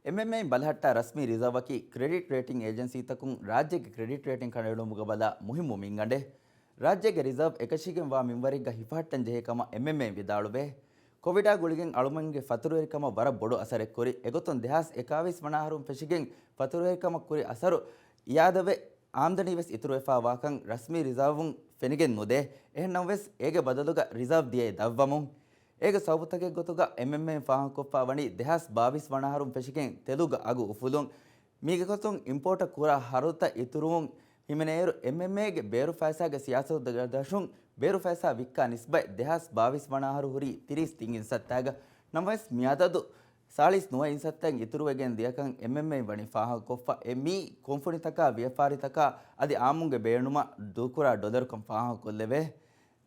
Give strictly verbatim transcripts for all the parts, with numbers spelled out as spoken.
އެމްއެމްއޭ ބަލަހައްޓާ ރަސްމީ ރިޒާވަކީ ކްރެޑިޓް ރޭޓިން އޭޖެންސީތަކުން ރާއްޖޭގެ ކްރެޑިޓް ރޭޓިން ކަނޑައެޅުމުގަ ބަލާ މުހިއްމު މިންގަނޑެއް. ރާއްޖޭގެ ރިޒާވް އެކަށީގެންވާ މިންވަރެއްގަ ހިފަހައްޓަން ޖެހޭ ކަމަށް އެމްއެމްއޭ ވިދާޅުވޭ. ކޮވިޑާ ގުޅިގެން އަޅުމެންގެ ފަތުރުވެރިކަމަށް ވަރަށް ބޮޑު އަސަރެއް ކުރި. އެގޮތުން ދެހާސް އެކާވީސް ވަނަ އަހަރުން ފެށިގެން ފަތުރުވެރިކަމަށް ކުރި އަސަރު އިއާދަވެ، އާމްދަނީ ވެސް އިތުރުވެފާ ވާކަން ރަސްމީ ރިޒާވުން ފެނިގެން ނުދޭ. އެހެން ނަމަވެސް، އޭގެ ބަދަލުގަ ރިޒާވް ދިޔައީ ދަށްވަމުން. އޭގެ ސަބަބުތަކެއް ގޮތުގަ އެމްއެމްއޭ ފާހަގަކޮށްފާ ވަނީ ދެހާސް ބާވީސް ވަނަ އަހަރުން ފެށިގެން ތެލުގެ އަގު އުފުލުން. މީގެ ގޮތުން އިމްޕޯޓަށް ކުރާ ހަރުދަ އިތުރުވުން ހިމެނޭއިރު، އެމްއެމްއޭގެ ބޭރު ފައިސާގެ ސިޔާސަތުގެ ދަށުން ބޭރު ފައިސާ ވިއްކާ ނިސްބަތް ދެހާސް ބާވީސް ވަނަ އަހަރު ހުރީ ތިރީސް ތިން އިންސައްތާގަ. ނަމަވެސް، މި އަދަދު ސާޅީސް ނުވަ އިންސައްތައިން އިތުރުވެގެން ދިޔަކަން އެމްއެމްއޭ ވަނީ ފާހަގަކޮށްފަ. އެ މީ ކުންފުނިތަކާ، ވިޔަފާރިތަކާ އަދި އާއްމުންގެ ބޭނުމަށް ދޫކުރާ ޑޮލަރުކަން ފާހަގަކޮށްލެވޭ.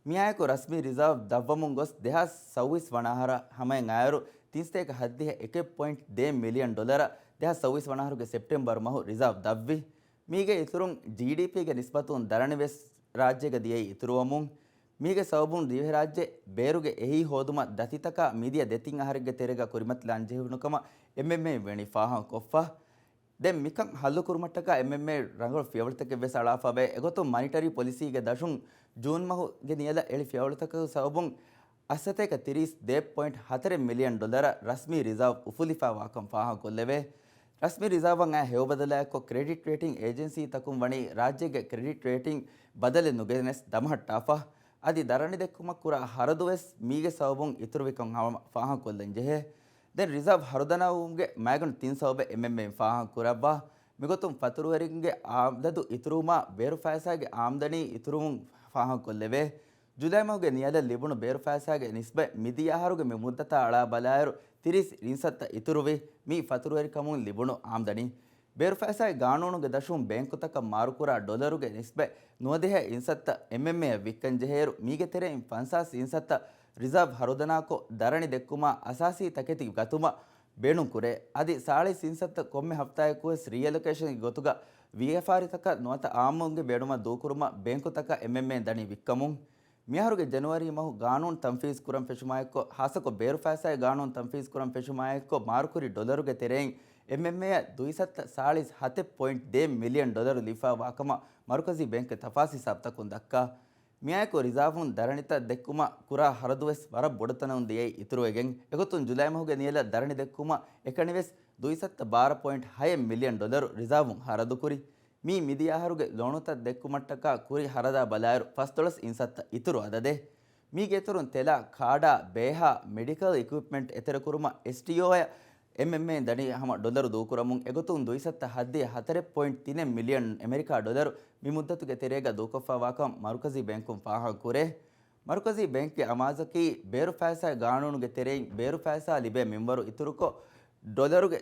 މިއާއެކު ރަސްމީ ރިޒާވް ދަށްވަމުން ގޮސް ދެހާސް ސައުވީސް ވަނަ އަހަރާ ހަމައަށް އައިއިރު، ތިން ސަތޭކަ ހަތްދިހަ އެކެއް ޕޮއިންޓް ދޭއް މިލިއަން ޑޮލަރަށް ދެހާސް ސައުވީސް ވަނަ އަހަރުގެ ސެޕްޓެމްބަރު މަހު ރިޒާވް ދަށްވި. މީގެ އިތުރުން، ޖީޑީޕީގެ ނިސްބަތުން ދަރަނި ވެސް ރާއްޖޭގަ ދިޔައީ އިތުރުވަމުން. މީގެ ސަބަބުން ދިވެހިރާއްޖެ ބޭރުގެ އެހީ ހޯދުމަށް ދަތިތަކާ މިދިޔަ ދެތިން އަހަރެއްގެ ތެރޭގަ ކުރިމަތިލާން ޖެހުނު ކަމަށް އެމްއެމްއޭ ވަނީ ފާހަގަކޮށްފަ. ދެން މިކަން ހައްލުކުރުމަށްޓަކާ އެމްއެމްއޭ ރަނގަޅު ފިޔަވަޅުތަކެއް ވެސް އަޅާފަވޭ. އެގޮތުން މަނިޓަރީ ޕޮލިސީގެ ދަށުން ޖޫން މަހުގެ ނިޔަލަށް އެޅި ފިޔަވަޅުތަކުގެ ސަބަބުން އަށް ސަތޭކަ ތިރީސް ދޭއް ޕޮއިންޓް ހަތަރެއް މިލިއަން ޑޮލަރަށް ރަސްމީ ރިޒާވް އުފުލިފާވާކަން ފާހަގަކޮށްލެވޭ. ރަސްމީ ރިޒާވަށް އައި ހެޔޮބަދަލާއެއްކޮށް، ކްރެޑިޓް ރޭޓިން އޭޖެންސީތަކުން ވަނީ ރާއްޖޭގެ ކްރެޑިޓް ރޭޓިން ބަދަލެއް ނުގެނެސް ދަމަހައްޓާފަ. އަދި ދަރަނި ދެއްކުމަށް ކުރާ ހަރަދު ވެސް މީގެ ސަބަބުން އިތުރުވިކަން ހަމަ ފާހަގަކޮށްލަން ޖެހޭ. ދެން ރިޒާވް ހަރުދަނާވުމުގެ މައިގަނޑު ތިން ސަބަބެއް އެމްއެމްއޭ ފާހަގަކުރައްވާ. މިގޮތުން ފަތުރުވެރިންގެ އާދަދު އިތުރުވުމާ، ބޭރު ފައިސާގެ އާމްދަނީ އިތުރުވުން ފާހަގަކޮށްލެވޭ. ޖުލައި މަހުގެ ނިޔަލަށް ލިބުނު ބޭރު ފައިސާގެ ނިސްބަތް މިދިޔަ އަހަރުގެ މި މުއްދަތާ އަޅާ ބަލާއިރު، ތިރީސް އިންސައްތަ އިތުރުވި. މީ ފަތުރުވެރިކަމުން ލިބުނު އާމްދަނީ. ބޭރު ފައިސާގެ ގާނޫނުގެ ދަށުން ބޭންކުތަކަށް މާރުކުރާ ޑޮލަރުގެ ނިސްބަތް ނުވަދިހަ އިންސައްތަ އެމްއެމްއޭއަށް ވިއްކަން ޖެހޭއިރު، މީގެ ތެރެއިން ފަންސާސް އިންސައްތަ ރިޒާވް ހަރުދަނާކޮށް، ދަރަނި ދެއްކުމާ އަސާސީ ތަކެތި ގަތުމަށް ބޭނުންކުރޭ. އަދި ސާޅީސް އިންސައްތަ ކޮންމެ ހަފްތާއަކުވެސް ރީއެލޮކޭޝަންގެ ގޮތުގަ ވިޔަފާރިތަކަށް ނުވަތަ އާއްމުންގެ ބޭނުމަށް ދޫކުރުމަށް ބޭންކުތަކަށް އެމްއެމްއޭ ދަނީ ވިއްކަމުން. މިއަހަރުގެ ޖެނުއަރީ މަހު ގާނޫނު ތަންފީޒް ކުރަން ފެށުމާއެއްކޮށް، ހާއްސަކޮށް ބޭރު ފައިސާގެ ގާނޫނު ތަންފީޒް ކުރަން ފެށުމާއެއްކޮށް، މާރުކުރި ޑޮލަރުގެ ތެރެއިން އެމްއެމްއޭއަށް ދުއިސައްތަ ސާޅީސް ހަތެއް ޕޮއިންޓް ދޭއް މިލިއަން ޑޮލަރު ލިބިފާ ވާކަމަށް މަރުކަޒީ ބޭންކުގެ ތަފާސް ހިސާބުތަކުން ދައްކާ. މިއާއެކު ރިޒާވުން ދަރަނިތައް ދެއްކުމަށް ކުރާ ހަރަދުވެސް ވަރަށް ބޮޑުތަނުން ދިޔައީ އިތުރުވެގެން. އެގޮތުން ޖުލައި މަހުގެ ނިޔަލަށް ދަރަނި ދެއްކުމަށް އެކަނިވެސް ދުއިސައްތަ ބާރަ ޕޮއިންޓް ހައެއް މިލިއަން ޑޮލަރު ރިޒާވުން ހަރަދުކުރި. މީ މިދިޔަ އަހަރުގެ ލޯނުތައް ދެއްކުމަށްޓަކާ ކުރި ހަރަދާ ބަލާއިރު، ފަސްދޮޅަސް އިންސައްތަ އިތުރު އަދަދެއް. މީގެ އިތުރުން ތެލާ، ކާޑާ، ބޭހާ، މެޑިކަލް އިކުއިޕްމަންޓް އެތެރެކުރުމަށް އެސްޓީއޯއަށް އެމްއެމްއޭ ދަނީ ހަމަ ޑޮލަރު ދޫކުރަމުން. އެގޮތުން ދުއިސައްތަ ހަތްދިހަ ހަތަރެއް ޕޮއިންޓް ތިނެއް މިލިއަން އެމެރިކާ ޑޮލަރު މި މުއްދަތުގެ ތެރޭގަ ދޫކޮށްފާ ވާކަން މަރުކަޒީ ބޭންކުން ފާހަގަކުރޭ. މަރުކަޒީ ބޭންކްގެ އަމާޒަކީ، ބޭރު ފައިސާ ގާނޫނުގެ ތެރެއިން ބޭރު ފައިސާ ލިބޭ މިންވަރު އިތުރުކޮށް، ޑޮލަރުގެ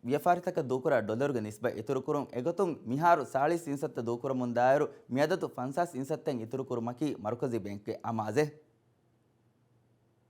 ވިޔަފާރިތަކަށް ދޫކުރާ ޑޮލަރުގެ ނިސްބަތް އިތުރުކުރުން. އެގޮތުން މިހާރު ސާޅީސް އިންސައްތަ ދޫކުރަމުން ދާއިރު، މިއަދަދު ފަންސާސް އިންސައްތައިން އިތުރުކުރުމަކީ މަރުކަޒީ ބޭންކްގެ އަމާޒެއް.